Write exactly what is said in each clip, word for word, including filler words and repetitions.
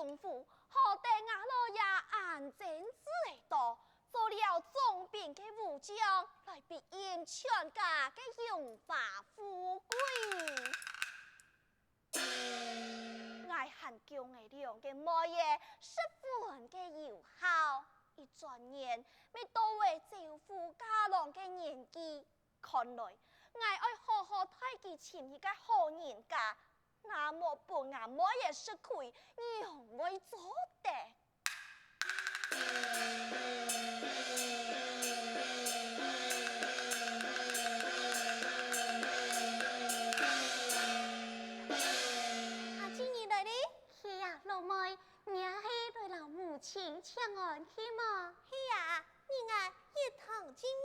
功夫，好得吾老爺恁精智个多，做了總兵个武將，來比應全家个榮華富貴。 𠊎還供仔兩個妹仔十分个有孝，一轉眼，乜到位招夫嫁郎个年紀。看來，𠊎愛好好待佢尋一個好人家，若無分吾妹仔食虧，仰會做得？ 阿姊你來哩？係啊，老妹，你係來摎母親請安係無？係啊，你𠊎一同進入。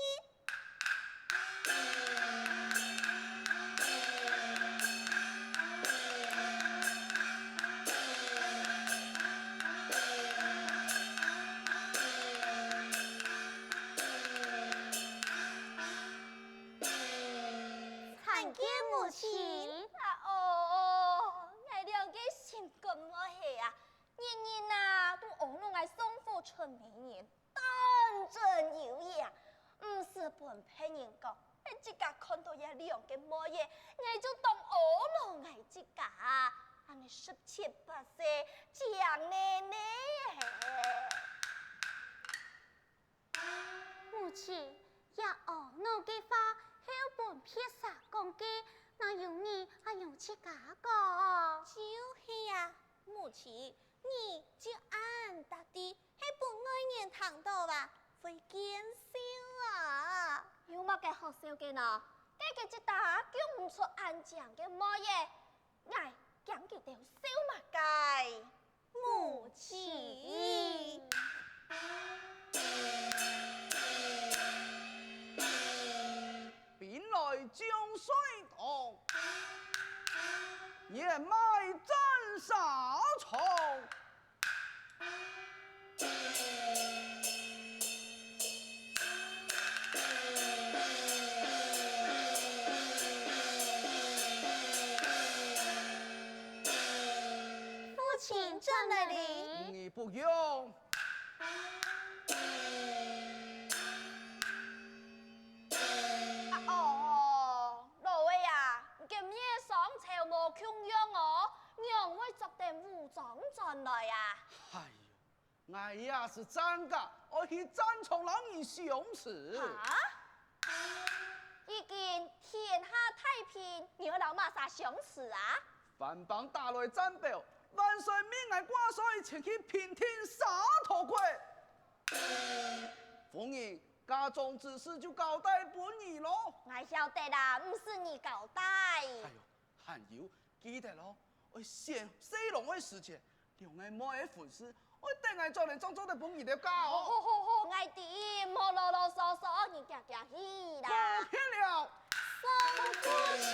參見母親。啊哦，𠊎兩個心肝妹仔啊，日日啊，都阿奴𠊎送貨出媒人，當真有影，毋使分別人講，自家看著這兩個妹仔，𠊎就當阿奴𠊎自家，恁呢十七八歲，靚呢呢。 母親，這阿奴个話，係分別儕講个，哪有你恁樣自家講？就係啊，母親，你就恁搭知，係分外人聽著啊，會見笑啊。有麼个好笑个呢？該个一打供毋出恁靚个妹仔，𠊎驚佢兜笑麼个？ 母親。兵來將帥到，人馬戰沙場。 父親轉來哩。你不用。啊哦，老仔啊，你今日傷著無共樣哦，仰會著等武裝轉來啊？哎喲， 𠊎也係戰家，愛去戰場摎你相持。哈？已經天下太平，你愛摎麼儕相持啊？番邦打來戰表，萬歲命𠊎掛帥前去平定沙陀國。夫人，家中之事就交代分你囉。𠊎曉得啦，毋使你交代。哎喲，還有，記得囉，愛選婿郎个時節， 兩個妹仔婚事，愛等𠊎轉來正做得分你兜嫁哦。好好好，𠊎知，莫囉囉嗦嗦，你遽遽去啦。好，變了。送夫人。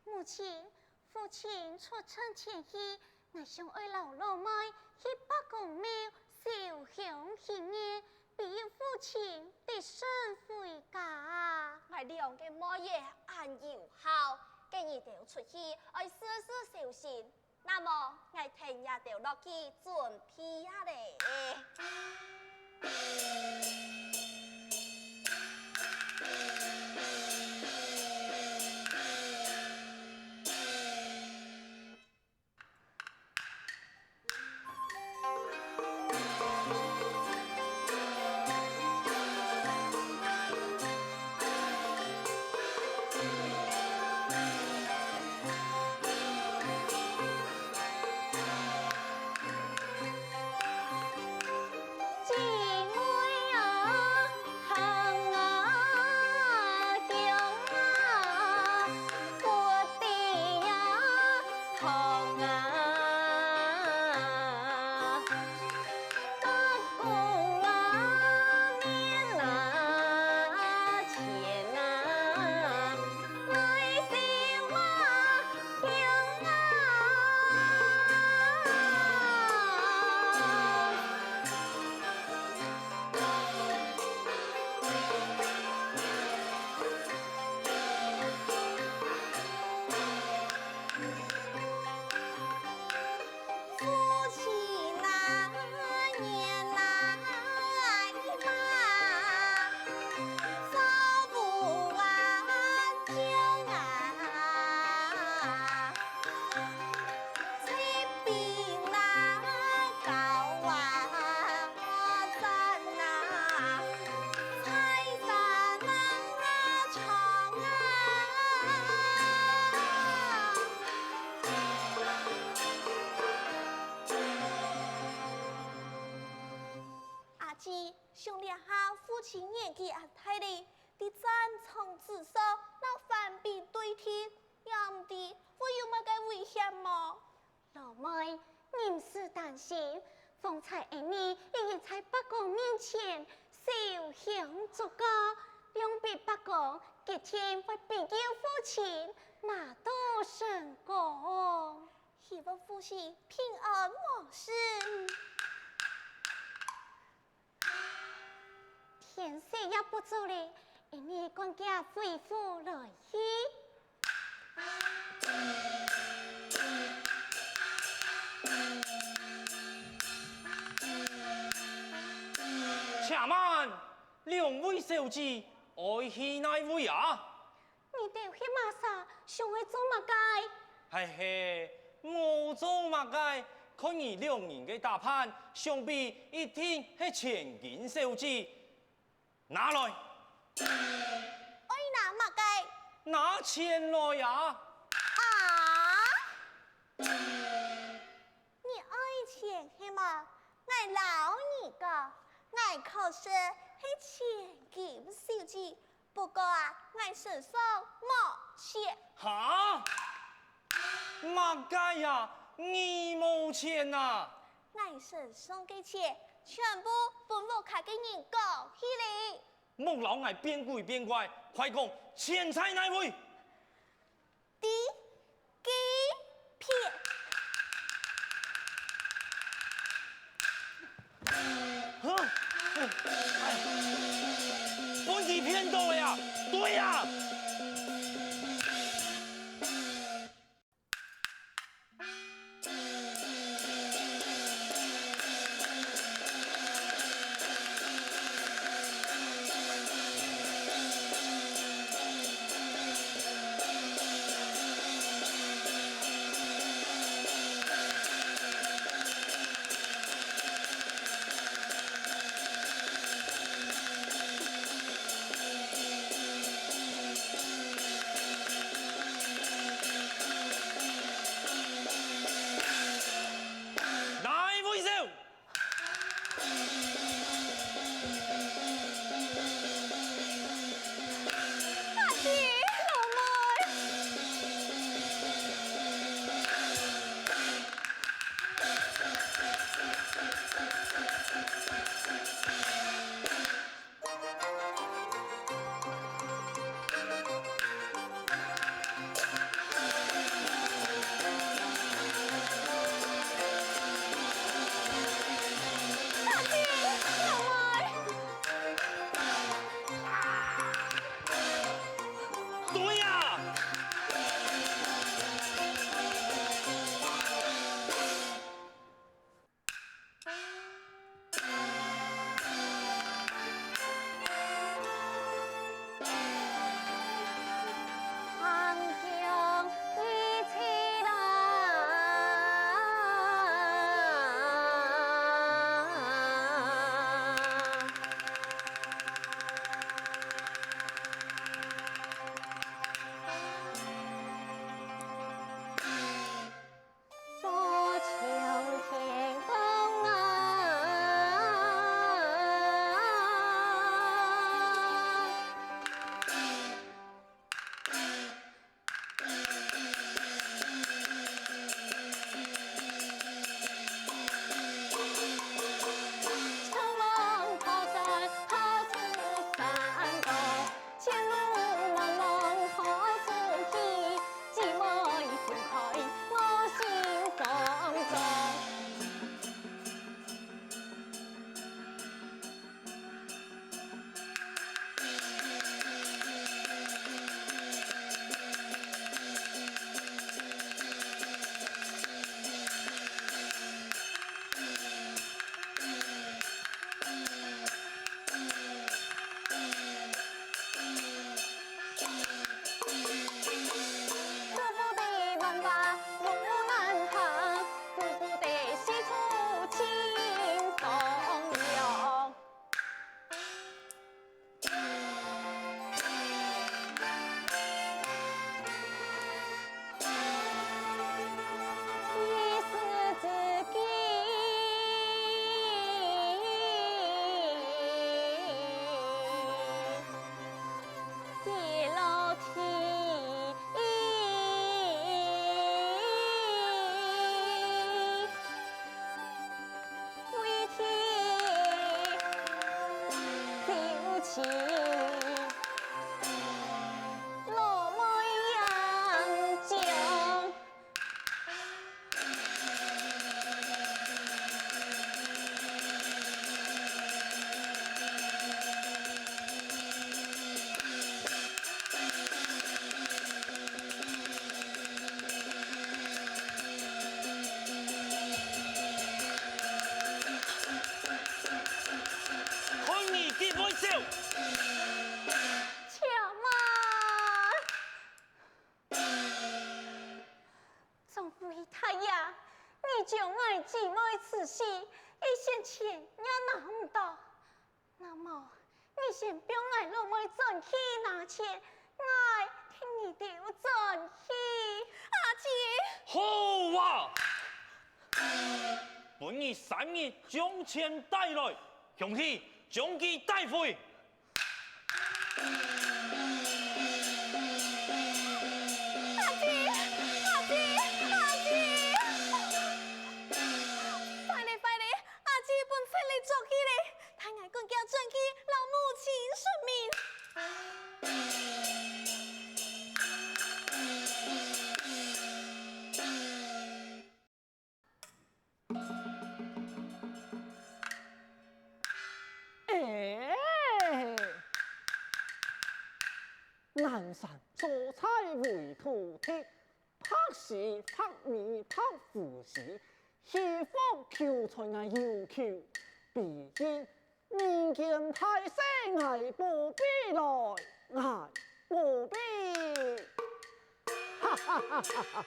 母親， 父親出征前去，𠊎想愛摎老妹去伯公廟燒香許願，庇佑父親得勝回家。𠊎兩個妹仔恁有孝，該你兜出去愛事事小心。那麼，𠊎𢯭你兜落去準備啊咧。在戰場之上，摎番兵對敵，也毋知會有麼个危險無？老妹，你毋使擔心，方才恩俚已經在伯公面前燒香祝告，想必伯公決定會庇佑父親，拿到成功。 希望父親平安無事。天色也不早了，恩俚趕緊回府來去。且慢，兩位小姐，愛去哪位啊？ 你兜係麼儕，想愛做麼个？嘿嘿，無做麼个，看你兩人个打扮，想必一定係千金小姐。拿來！愛拿麼个？拿錢來啊！啊！你愛錢係無？𠊎摎你講，𠊎確實係千金小姐， 不過啊，𠊎身上無錢。哈？麼个啊？你無錢啊？𠊎身上个錢全部分屋下个人講去了。莫摎𠊎變鬼變怪，快講錢在哪位？ 知，機，騙。哈？分佢騙到了呀！對呀！將𠊎姊妹之死，一仙錢也拿毋到。那麼，你先放𠊎老妹轉去拿錢，𠊎替你兜轉去。阿姊！好啊！分你三日將錢帶來，凶器將佢帶回。 阿姊，阿姊，阿姊！快咧，快咧，阿姊分賊仔捉去咧，待𠊎趕遽轉去摎母親說明。 哎，南山坐在為土地，白絲白尾白鬍鬚，欺負求財𠊎有求必應，人間大事𠊎保庇來，𠊎保庇。哈哈哈哈哈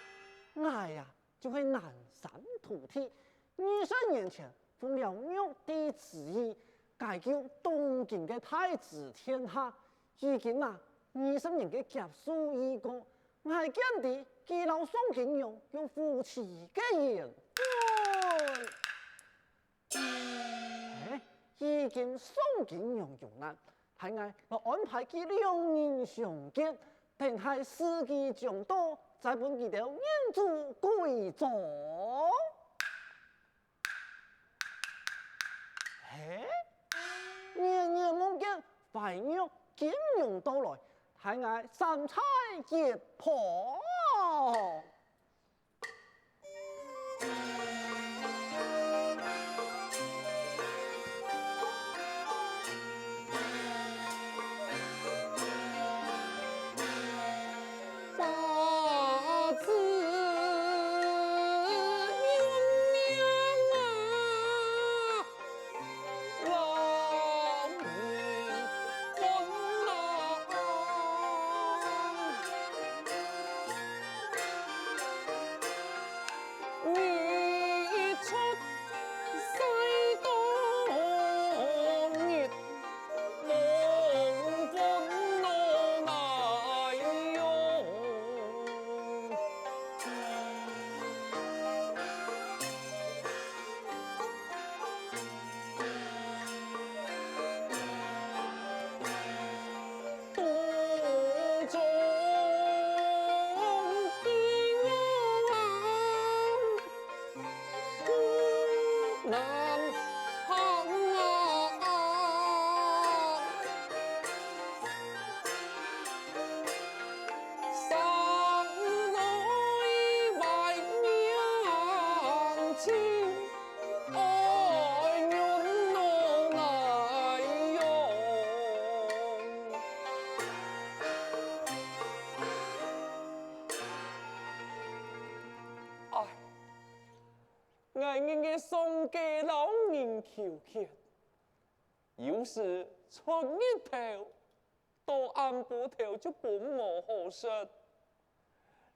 ！𠊎呀， 就係南山土地，二十年前奉了玉帝旨意，解救當今个太子殿下。如今啊，二十年个劫數已過，𠊎見知佢摎宋金娘有夫妻个緣分。 哎，如今宋金娘有難，待𠊎來安排佢兩人相見，等待時機將到，再分佢兜認祖歸宗。哎，年年望見懷玉金娘到來，待𠊎三菜一湯。 𠊎日日上街摎人求乞，有時出日頭，到暗晡頭就分無好食。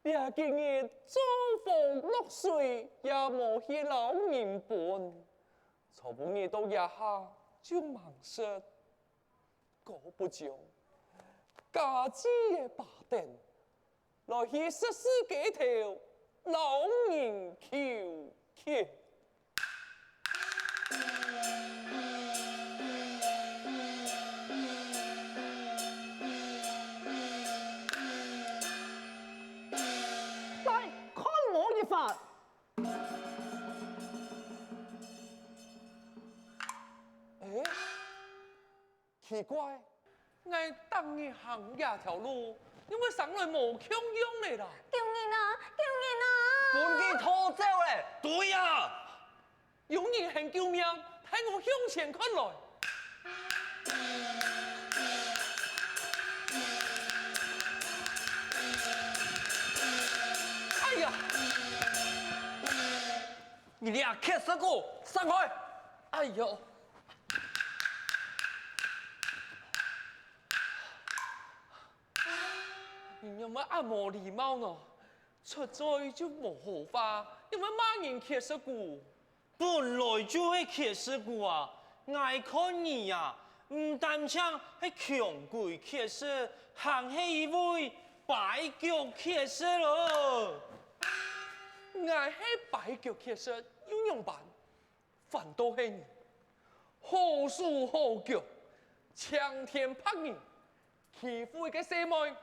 這幾日做風落水，也無去摎人分，昨晡日到這下就吂食。 過不將，家己个把燈，來去食市街頭，摎人求乞。來，看我一番！哎， 奇怪，𠊎逐日行這條路，仰會生來無共樣咧啦？救人啊！救人啊！分佢拖走咧！對啊！有人喊救命，待𠊎向前看來。哎呀！你這乞食鬼，閃開！哎喲！ 你仰會恁無禮貌呢？出嘴就無好話，因為麼人缺失故？本來就係缺失故啊！𠊎看你啊，毋單淨係窮鬼缺失，還係一位跛腳缺失囉！𠊎係跛腳缺失，又仰般？ 反倒係你，好手好腳，青天白日，欺負一個細妹，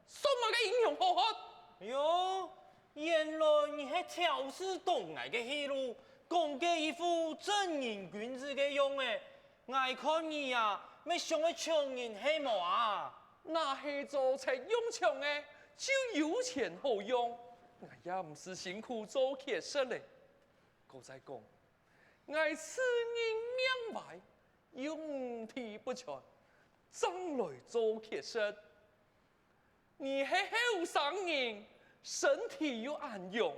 算麼个英雄好漢？喲，原來你係挑事擋𠊎个去路，講个一副正人君子个樣仔。𠊎看你啊，乜想愛搶人係無啊？若係做賊用搶个，就有錢好用，𠊎也毋使辛苦做乞食咧。 過再講，𠊎自認命壞，又五體不全，正來做乞食。你係後生人，身體又恁勇，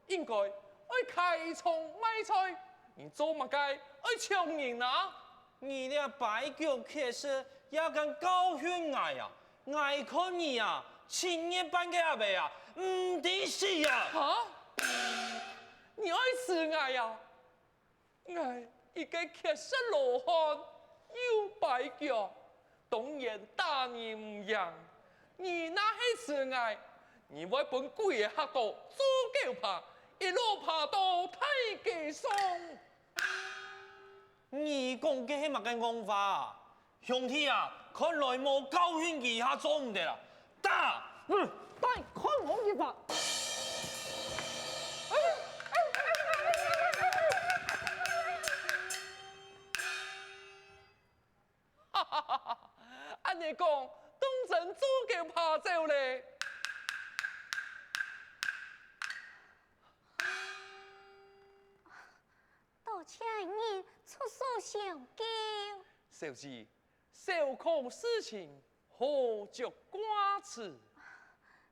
應該愛開倉賣菜，你做麼个愛搶人啊？你這跛腳乞食，也敢教訓𠊎啊？𠊎看你啊，七月半个鴨仔啊，毋知死啊！哈？ 你愛呲𠊎啊？𠊎一個乞食羅漢又跛腳，當然打你毋贏。你若係呲𠊎，你會分鬼仔嚇到做狗爬，一路爬到大街上。你講个係麼个戇話啊？ 兄弟啊，看來無教訓佢下做毋得啊！打！嗯，打，看我一把！哈哈哈哈！恁仔講，當真做狗爬走咧。多謝恩人出手相救。小姐， 小可事情，何足掛齒。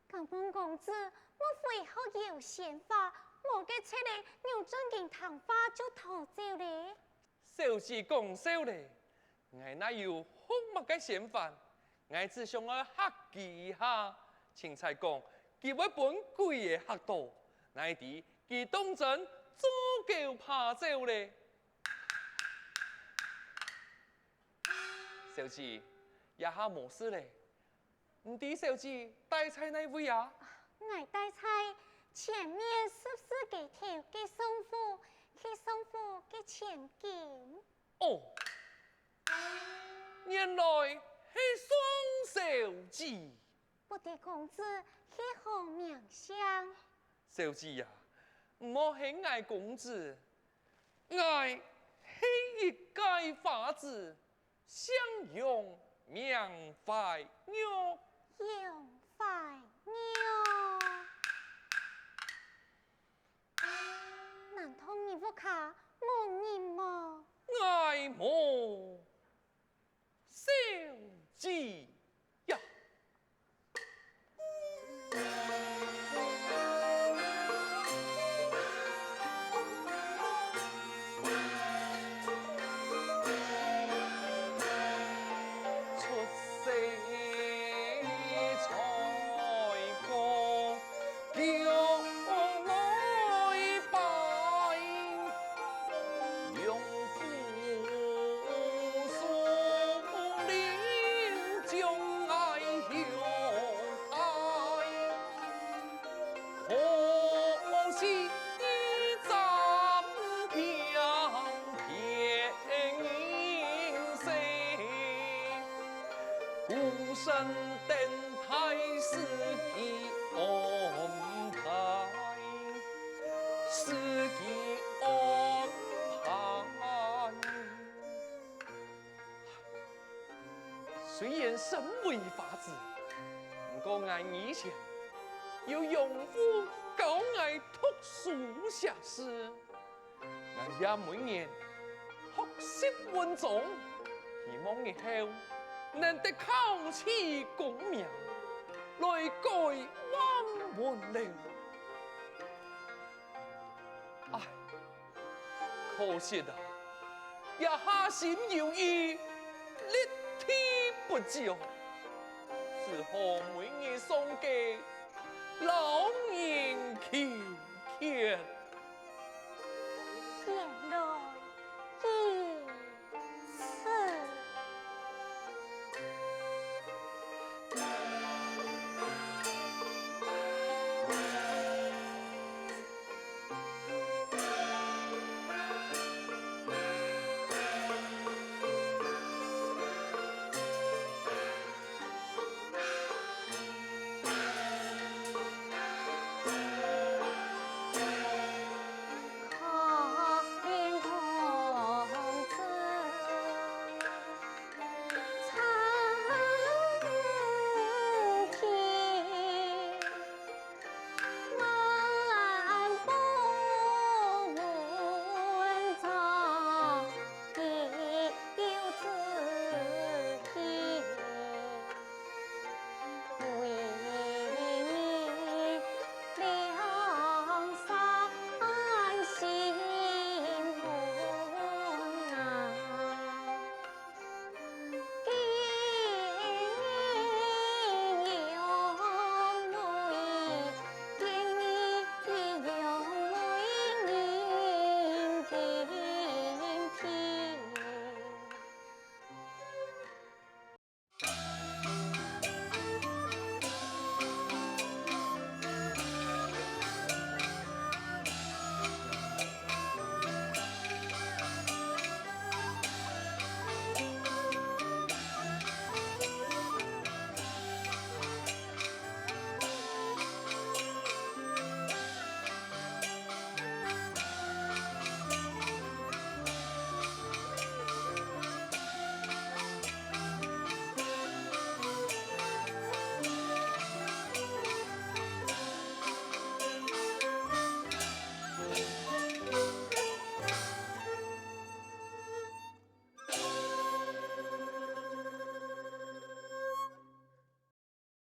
敢問公子，莫非學妖仙法，無个賊仔扭準佢聽話就逃走咧？小姐講笑咧，𠊎哪有學麼个仙法？𠊎只想愛嚇佢一下，清采講佢會分鬼仔嚇到，哪知佢當真做狗爬走咧。 小姐，這下無事咧，毋知小姐戴在哪位啊？𠊎戴在前面十字街頭个宋府，去宋府个千金。哦，原來係宋小姐。不知公子係何名姓？ 小姐啊，毋好喊𠊎公子，𠊎係一介花子，姓楊名懷玉。楊懷玉。難道你屋下無人無？𠊎無。 小姐呀！出世在高 脚外擺，楊府樹林將𠊎擁戴，可惜斬兵騙人世。 孤身登台，司机安排，司机安排。雖然身為花子，毋過𠊎以前有養父教𠊎讀書寫字。 𠊎也每日學習文章，希望日後能得考取功名，來改換門樓。唉，可惜啊，這下心有餘，力提不足，只好每日送雞，勞人求乞。